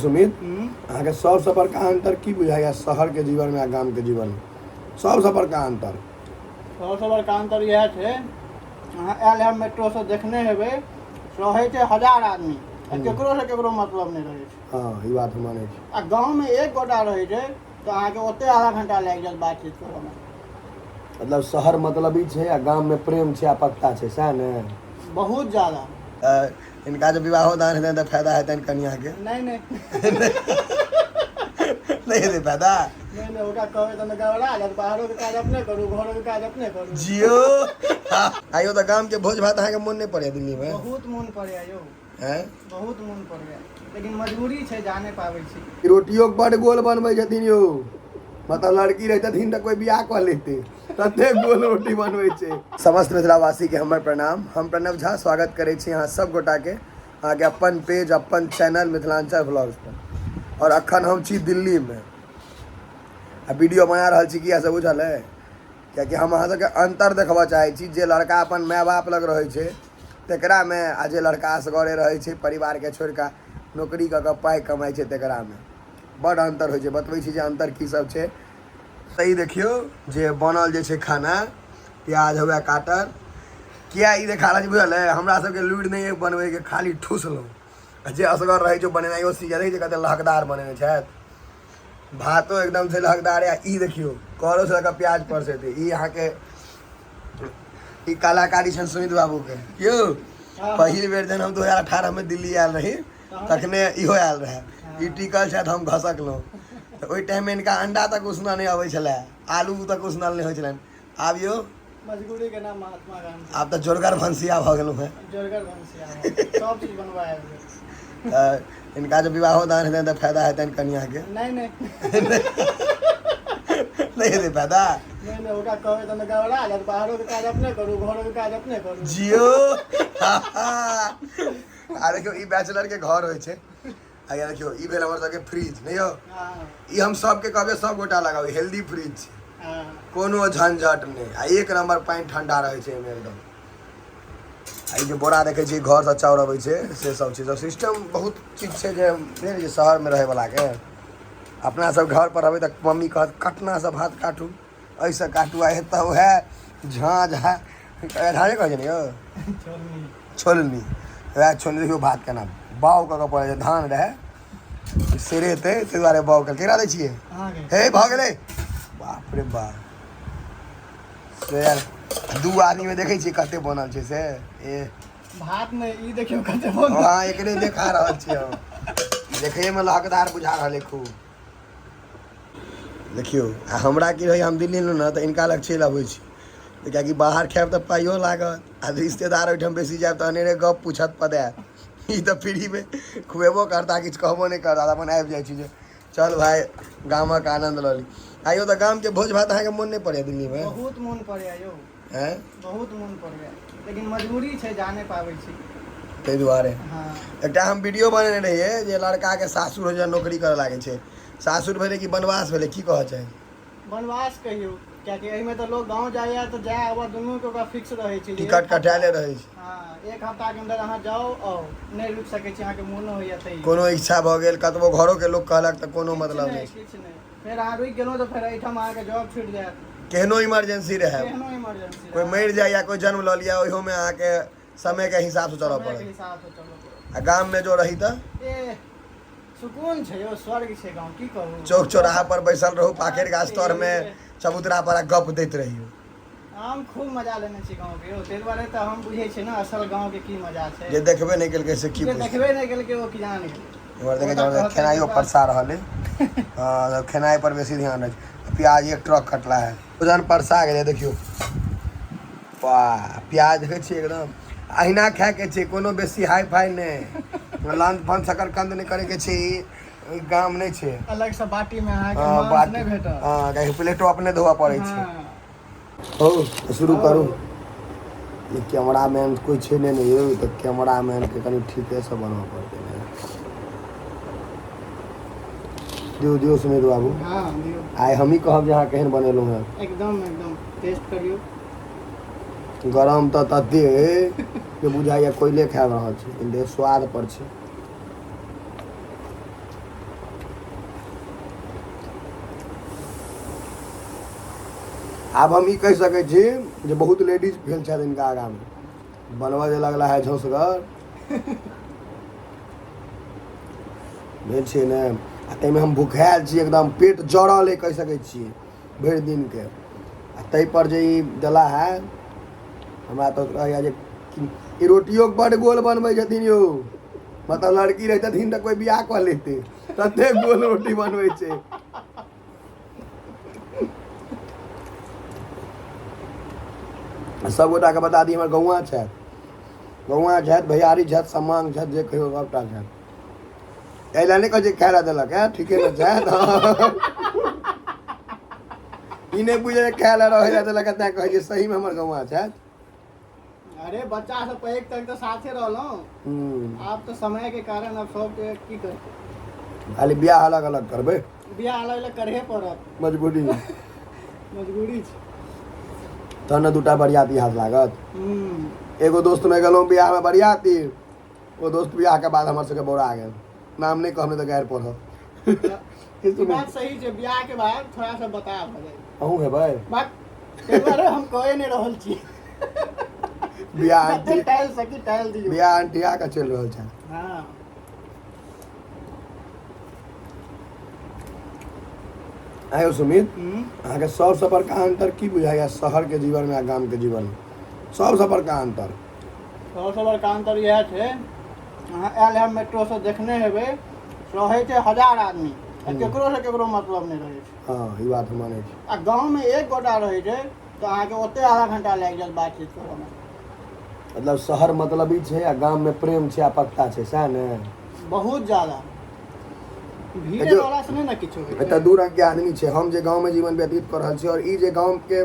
सुमित, अहाँके सबसँ बड़का अन्तर की बुझाइया शहरके जीवनमे आ गामके जीवनमे? सबसँ बड़का अन्तर? सबसँ बड़का अन्तर इएह छै, अहाँ आयल हैब मेट्रोसँ, देखने हेबै, रहै छै हजार आदमी आ केकरोसँ केकरो मतलब नहि रहै छै। हँ, ई बात हम मानै छी। आ गाँवमे एक गोटा रहै छै तऽ अहाँके ओते आधा घंटा लागि जायत बातचीत करऽमे। मतलब शहर मतलबी छै आ गाममे प्रेम छै आ पक्ता छै, सएह ने? बहुत ज्यादा। हिनका जे विवाहो दान हेतनि तऽ फायदा हेतनि कनियाके? नहि नहि। नहि हेतै फायदा? नहि नहि, ओकरा कहबै तऽ गड़बड़ा जायत। बाहरोके काज अपने करू, घरोके काज अपने करू। जियो। आइयो तऽ गामके भोज भात अहाँके मोन नहि पड़ैया दिल्लीमे? बहुत मोन पड़ैया यौ। हैं? बहुत मोन पड़ैया, लेकिन मजबूरी छै, जा नहि पाबै छी। रोटियो बड गोल बनबै छथिन यौ, मतलब लड़की रहितथिन तऽ कोइ बियाह कऽ लेते, तते गोल रोटी बनबै छै। समस्त मिथिलावासीके हमर प्रणाम। हम प्रणव झा स्वागत करै छी अहाँ सब गोटाके अहाँके अपन पेज, अपन चैनल मिथिलांचल व्लॉग्स पर। और अखन हम छी दिल्लीमे आ वीडियो बना रहल छी। किया से बुझल है? कियाकि हम अहाँ सबके अन्तर देखबऽ चाहै छी जे लड़का अपन माय बाप लग रहै छै तकरामे, आ जे लड़का असगरे रहै छै, परिवारके छोड़ि कऽ नौकरी कऽ कऽ पाइ कमाइ छै तकरामे बड्ड अन्तर होइ छै। बतबै छी जे अन्तर की सब छै। सही देखियौ जे बनल जे छै खाना, प्याज हुए काटल। किया ई देखा रहल छी बुझल है? हमरा सबके लुरि नहि अइ बनबैके, खाली ठुसलहुँ। आ जे असगर रहै छै ओ बनेनाइयो सीख जाइ छै। कते लहकदार बनेने छथि, भातो एकदम छै लहकदार। आ ई देखियौ, करो से लऽ कऽ प्याज परसेतै। ई अहाँके ई कलाकारी छनि सुमित बाबूके यौ। पहिल बेर जहन हम 2018 मे दिल्ली आयल रही, तखने इहो आयल रहए। ई टिकल छथि, हम घसकलहुँ। तऽ ओहि टाइममे हिनका अंडा तक उसनऽ नहि अबै छलै, आलू तक उसनल नहि होइ छलनि। आब यौ? मजबूरी के नाम महात्मा गांधी। आब तऽ जोरगर भनसिया भऽ गेलहुँ हेँ। जोरगर भनसिया, सब चीज बनवा आबि गेल। तऽ हिनका जे विवाहो दान हेतनि तऽ फायदा हेतनि कनियाके? नहि नहि। नहि हेतै फायदा? नहि नहि, ओकरा कहबै तऽ गड़बड़ा जायत। बाहरोके काज अपने करू, घरोके काज अपने करू। जियो। आ देखियौ, ई बैचलर के घर होइ छै। आ यहाँ देखियौ, ई भेल हमर सबके फ्रिज, नहि यौ? हँ। ई हम सबके कहबै, सब गोटा लगाबै, हेल्दी फ्रिज छै। हँ। कोनो झंझट नहि आ एक नंबर पानि ठंडा रहै छै एहिमे एकदम। आ ई जे बोरा देखै छियै, घरसँ चाउर अबै छै, से सब चीज सिस्टम बहुत चीज छै जे बुझै नहि छियै शहरमे रहैवलाके। अपना सब घर पर रहबै तऽ मम्मी कहत कटनासँ भात काटू, एहिसँ काटू। आ एतऽ उएह झाँझ, झाँझे कहै छै ने यौ? छोलनी। छोलनी, वएह छोलनी। देखियौ भात केना बाउ कऽ कऽ पड़ै छै। धान रहै, सेरेतै ताहि दुआरे बाउ कऽ। केकरा दै छियै? अहाँके। हे, भऽ गेलै। बाप रे बाप, से यार दू आदमीमे देखै छियै कते बनल छै से ए। भात नहि, ई देखियौ कते बनल। हँ, एकरे देखा रहल छियै हम। देखैमे लहकदार बुझा रहल है खूब। देखियौ, आ हमरा की रहै, हम दिल्ली एलहुँ ने तऽ हिनका लग चलि अबै छी, तऽ किएकि बाहर खायब तऽ पाइयो लागत आ रिश्तेदार ओहिठाम बेसी जायब तऽ अनेरे गप पूछत पदायत। ई तऽ फ्रीमे खुएबो करता, किछु कहबो नहि करता। तऽ अपन आबि जाइ छी जे चल भाय, गामक आनन्द लऽ ली। आइयो तऽ गामके भोज भात अहाँके मोन नहि पड़ैया दिल्लीमे? बहुत मोन पड़ैया यौ। हैं? बहुत मोन पड़ैया, लेकिन मजबूरी छै, जा नहि पाबै छी। ताहि दुआरे। हँ। एकटा हम वीडियो बनेने रहियै जे लड़काके सासुर जे नौकरी करऽ लागै छै, सासुर भेलै कि वनवास भेलै, की कहऽ चाही? वनवास कहियौ, कियाकि एहिमे तऽ लोग गाँव जाइया तऽ जाय आबऽ दुनूके ओकरा फिक्स रहै छै जे टिकट एक हफ्ता- कटायले रहै छै। हँ, एक हफ्ताके अन्दर अहाँ जाउ आउ, नहि रुकि सकै छी, अहाँके मोनो होइया तैयो। कोनो इच्छा भऽ गेल, कतबो घरोके लोक कहलक तऽ कोनो किछु मतलब नहि नहि छै। किछु नहि। फेर अहाँ रुकि गेलहुँ तऽ फेर एहिठाम अहाँके जॉब छूटि जायत। केहनो इमरजेंसी रहै, केहनो इमरजेंसी, कोइ मरि जाय या कोइ जन्म लऽ लिअ, ओहियोमे अहाँके समयके हिसाबसँ चलऽ समयके पड़त। हिसाबसँ चलऽ पड़त। आ गाममे जो रही तऽ ए, सुकून छै यौ, स्वर्ग छै गाँव, की कहू। चौक चौराहा पर बैसल रहू, पाखरि गाछ तरमे, चबूतरा पर, आ गप दैत रहियौ। हम खूब मजा लेने छी गाँवके यौ, ताहि दुआरे तऽ हम बुझै छियै ने असल गाँवके की मजा छै। जे देखबे नहि केलकै से की जे बुझतै? देखबे नहि केलकै ओ की जान गेलै। इम्हर देखै ओ तऽ छियै कहतै खेनाइयो जे परसा रहल अइ। हँ, खेनाइ पर बेसी ध्यान रहै छै। प्याज एक ट्रक कटला है, भोजन परसा गेलै। देखियौ, वाह, प्याज देखै छियै एकदम अहिना खायके छै। कोनो बेसी हाई फाई नहि, लंद फंद शकरकंद नहि करैके छै। ई गाम नहि छै। अलग से बाटी में अहाँके हँ, मांस बाटी नहि भेटत। हँ, कियाकि प्लेटो अपने धोअ पड़ै छै। हँ। हौ, तऽ शुरू करू। ई कैमरामैन कोइ छै नहि ने यौ, तऽ कैमरामैनके कनि ठीकेसँ बनबऽ पड़तै ने। दियौ, दियौ सुमित बाबू। हँ, दियौ। आइ हमही कहब जे अहाँ केहन बनेलहुँ हेँ। एकदम एकदम, टेस्ट करियौ। गरम तऽ तते अइ जे बुझाइए कोयले खा रहल छी, लेकिन देख, स्वाद पर छै। आब हम ई कहि सकै छी जे बहुत लेडीज भेल छथि हिनका आगाँमे। बनबऽ जे लगला है झौसगर भेल छियै ने। आ ताहिमे हम भुखायल छी, एकदम पेट जड़ल अइ कहि सकै छियै भरि दिनके। आ ताहिपर जे ई देला है, हमरा तऽ रहैए जे ई रोटियो बड्ड गोल बनबै छथिन यौ। मतलब लड़की रहितथिन तऽ कोइ बियाह कऽ लेतै, तते गोल रोटी बनबै छै। सब गोटाके बता दी, हमर गौआँ छथि, गौआँ छथि, भैयारी छथि, समांग छथि, जे कहियौ सबटा छथि। एहि लए नहि कहै छै खाय लए देलक है, ठीके ने छथि। ई नहि बुझै खाय लए रहै लए देलक, तैं कहै छै सहीमे हमर गौआँ छथि। अरे बच्चा सब पैघ तक तऽ साथे रहलहुँ, आब तऽ समय के कारण आब सबके की करतै। खाली बियाह अलग अलग करबै, बियाह अलग अलग करहे पड़त, मजबूरी मजबूरी छै। तहन ने दूटा बरियाती हाथ लागत। एगो दोस्त में गेलहुँ बियाह में बरियाती, ओ दोस्त बियाह के बाद हमर सबके बौरा गेल। नाम नहि कहब, नहि तऽ गारि पढ़ब। ई बात सही छै, बियाह के बाद थोड़ा सा बता भऽ जाइ। अहूँ हेबै बात, ताहि दुआरे हम कहे नहि रहल छी। बियाह आंटी टाइल सकी टाइल दियौ। बियाह अंटिया के चलि रहल छै। हाँ। आयो सुमित, अहाँके सबसँ बड़का अंतर की बुझाइया शहरके जीवनमे आ गामके जीवनमे? सबसँ बड़का अंतर? सबसँ बड़का अंतर इएह छै, अहाँ आयल हैब मेट्रोसँ, देखने हेबै, रहै छै 1000 आदमी आ केकरो से केकरो मतलब नहि रहै छै। हँ, ई बात हम मानै छी। आ गाँवमे एक गोटा रहै छै तऽ अहाँके ओते आधा घंटा लागि जायत बातचीत करऽमे। मतलब शहर मतलबी छै आ गाममे प्रेम छै आ पक्ता छै, सएह ने? बहुत ज्यादा भीड़ देखियौ, रहला से नहि ने किछो होइ एतऽ छै। दू रंग के आदमी छै। हम जे गाँवमे जीवन व्यतीत कऽ रहल छी और ई जे गाँवके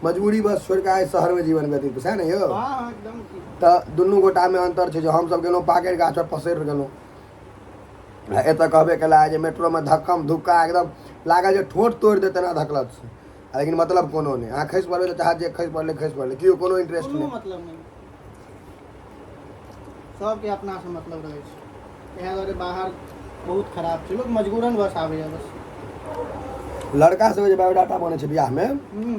मजबूरी बस छोड़ि कऽ आइ शहरमे जीवन व्यतीत, सएह ने यौ? हँ हँ, एकदम की। तऽ दुनू गोटामे अन्तर छै जे हमसभ गेलहुँ पाकरि गाछ पर पसरि गेलहुँ, आ एतऽ कहबे केला जे मेट्रोमे धक्कम धुक्का एकदम लागल जे ठोंठ तोड़ि देत तेना धकलत से, लेकिन मतलब कोनो नहि। अहाँ खसि पड़बै तऽ चाहत जे खसि पड़लै खसि पड़लै, केओ कोनो इंटरेस्ट कोनो नहि, मतलब नहि। सबके अपनासँ मतलब रहै छै। इएह दुआरे बाहर बहुत खराब छै, लोक मजबूरन बस आबैए बस। लड़का सबके जे बायोडाटा बनै छै बियाहमे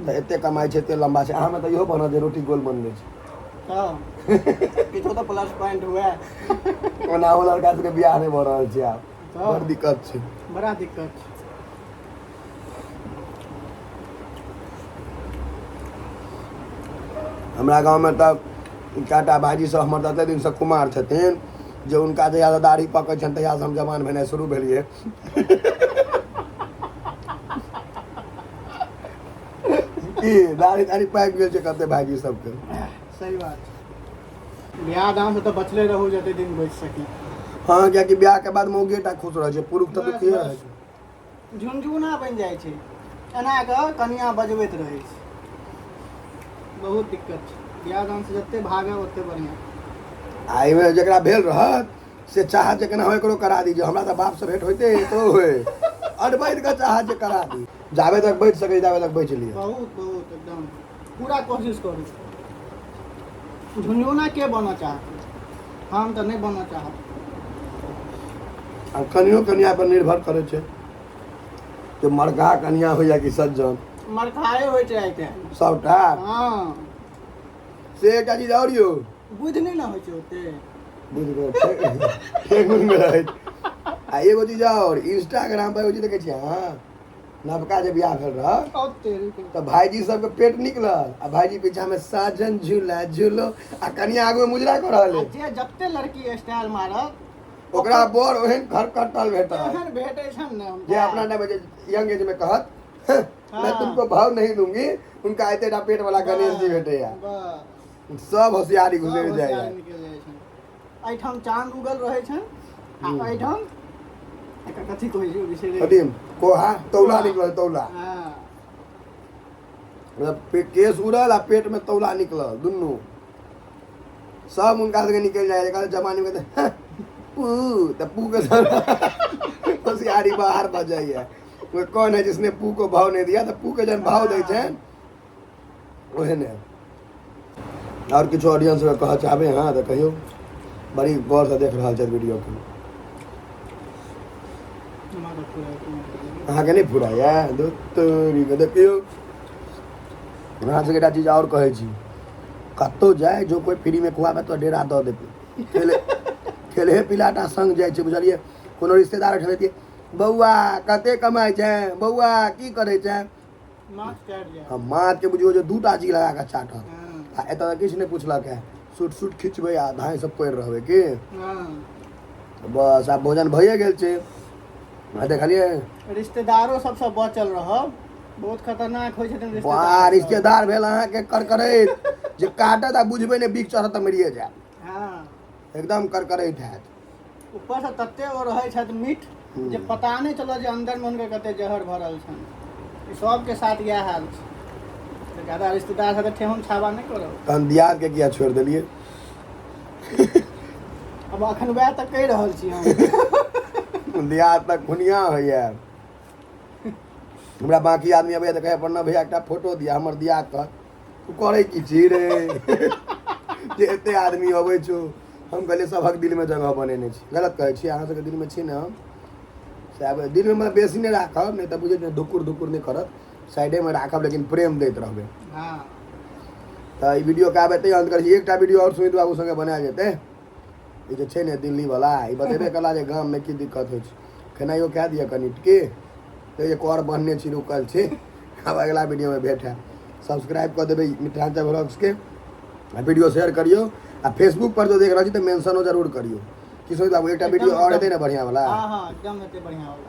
तऽ एते कमाइ छै, एते लम्बा छै, अहाँमे तऽ इहो बनत जे रोटी गोल बनबै छै। हँ, किछो तऽ प्लस पॉइंट हुए। ओना ओ लड़का सबके बियाह नहि भऽ रहल छै आब, तऽ बड़ दिक्कत छै, बड़ा दिक्कत छै। हमरा गाँवमे तऽ कएटा भाईजी सब हमर तते दिनसँ कुमार छथिन जे हुनका जहियासँ दाढ़ी पकै छनि तहियासँ हम जवान भेनाइ शुरू भेलियै। की दाढ़ी ताढ़ी पाकि गेल छै कते भाईजी सबके। सही बात छै, बियाह दान से तऽ बचले रहू जते दिन बचि सकी। हँ, कियाकि बियाह के बाद मौगेटा खुश रहै छै, पुरुष तऽ बस, दुखिए बस। रहै छै। झुनझुना बनि जाइ छै, एना कऽ कनिया बजबैत रहै छै। बहुत दिक्कत छै, बियाह दान से जते भागे ओते बढ़िआँ। आ एहिमे जकरा भेल रहत से चाहत जे केना एकरो करा दी, जे हमरा तऽ बापसँ भेंट होइते एकरो होय, अडबैत कऽ चाहत जे करा दी। जाबे तक बचि सकै जाबे तक बचि लिअ। बहुत बहुत एकदम पूरा कोशिश करू। झुनझुना के बनऽ चाहत? हम तऽ नहि बनऽ चाहब। आब कनियो कनिया पर निर्भर करै छै जे मरघा कनिया होइया कि सज्जन। मरखाए होइ छै आइ काल्हि सबटा। हँ, से एकटा चीज आओर यौ, बुद्धि नहि ने होइ छै ओते, बुझि गेल ठेहुनमे रहै छै। आ एगो चीज आओर, इंस्टाग्राम पर एगो चीज देखै छियै अहाँ, नवका जे बियाह भेल रहल और तेरी के तऽ भाईजी सबके पेट निकलल आ भाईजी पीछा में साजन झूला झूलो आ कनिया आगू में मुजरा कऽ रहल आ है। जे जते लड़की स्टाइल मारत ओकरा बर ओहन खरकटल भेटत, तेहन भेटै छन ने जे अपना टाइम जे यंग एज में कहत, "हं, मैं तुमको भाव नहीं दूंगी", उनका एतेटा पेट वाला गणेश जी भेटैया। बस सब होशियारी सब घुसरि होशियारी जाइया। निकलि जाइ छन। एहिठाम चाँद उगल रहै छन आ एहिठाम एकर कथी कहै छै बिसरि। कथी कोहा तौला निकलल, तौला। हँ, मतलब केश उड़ल आ पेट में तौला निकलल, दुनू सब हुनका सबके निकलि जाइ छै। जवानी में कहतै, "हँ, पू", तऽ पू के सब होशियारी बाहर भऽ जाइया। वो कौन है जिसने पू को भाव नहीं दिया? तऽ पू के जहन भाव दै छै ओहने। आओर किछु ऑडियंस के कहऽ चाहबै? हँ, तऽ कहियौ, बड़ी गौरसँ देख रहल छथि वीडियो के। हमरा तऽ पूरा अहाँके नहि फुराइया? धुत तोरी के, देखियौ। अहाँ सबके एकटा चीज आओर कहै छी, कतहु जाय जो कोइ फ्रीमे खुआबे तऽ डेरा दऽ देतै। खेले खेलहे पिलाटा सङ्ग जाइ छै, बुझलियै? कोनो रिश्तेदार ओहिठाम एतियै, बौआ कते कमाइ छै, बौआ की करै छै, माछ काटि जाय। हम माछके बुझियौ जे 2टा जी लगा कऽ चाटत। हँ। आ एतऽ तऽ किछु नहि पुछलक है, सूट सूट खिचबै आ धाँइ सब पड़ि रहबै की। हँ। बस आब भोजन भइए गेल छै। आ देखलियै रिश्तेदारो सबसँ बचल रहब, बहुत खतरनाक होइ छथिन रिश्तेदार। वाह, रिश्तेदार भेल अहाँके करकरैत जे काटत आ बुझबै नहि, बीख चढ़त तऽ मरिए जायत। हँ। एकदम करकरैत हैत। ऊपरसँ तते ओ रहै छथि मीठ जे पता नहि चलत जे अन्दरमे हुनकर कते जहर भरल छनि। ई सबके साथ इएह हाल छै। तऽ ज्यादा रिश्तेदार साथे ठेहुन छाबा नहि करब। तहन दियादके किया छोड़ि देलियै? अब अखन वएह तऽ कहि रहल छी हम। दियाद तऽ खुनिया होइए। हमरा बाँकी आदमी अबैया तऽ कहैया प्रणव भैया एकटा फोटो दिअ। हमर दियाद कहत तू करै की छी रे जे एते आदमी अबै छौ? हम कहलियै सभक दिलमे जगह बनेने छी। गलत कहै छी? अहाँ सबके दिलमे छी ने हम से आब दिलमे मतलब बेसी नहि राखब, नहि तऽ बुझै छियै धुकुर धुकुर नहि करत। साइडेमे राखब लेकिन प्रेम दैत रहबै। हँ। तऽ ई वीडियोके आब एतै अन्त करै छी। एकटा वीडियो आओर सुमित बाबू सङ्गे बनायल जेतै। ई जे छै ने दिल्लीवला, ई बतेबे कला जे गाममे की दिक्कत होइ छै। खेनाइयो खा दिअ कनि की तऽ एक और बन्हने छी, रुकल छी। आब अगिला वीडियोमे भेट हैत। सब्सक्राइब कऽ देबै मिथिलाञ्चल व्लॉग्सके आ वीडियो शेयर करियौ आ फेसबुक पर जो देख रहल छी तऽ मेंशनो जरूर करियौ। की सुमित बाबू, एकटा वीडियो आओर हेतै ने बढ़िआँ वाला? हँ हँ, एकदम हेतै बढ़िआँ वाला।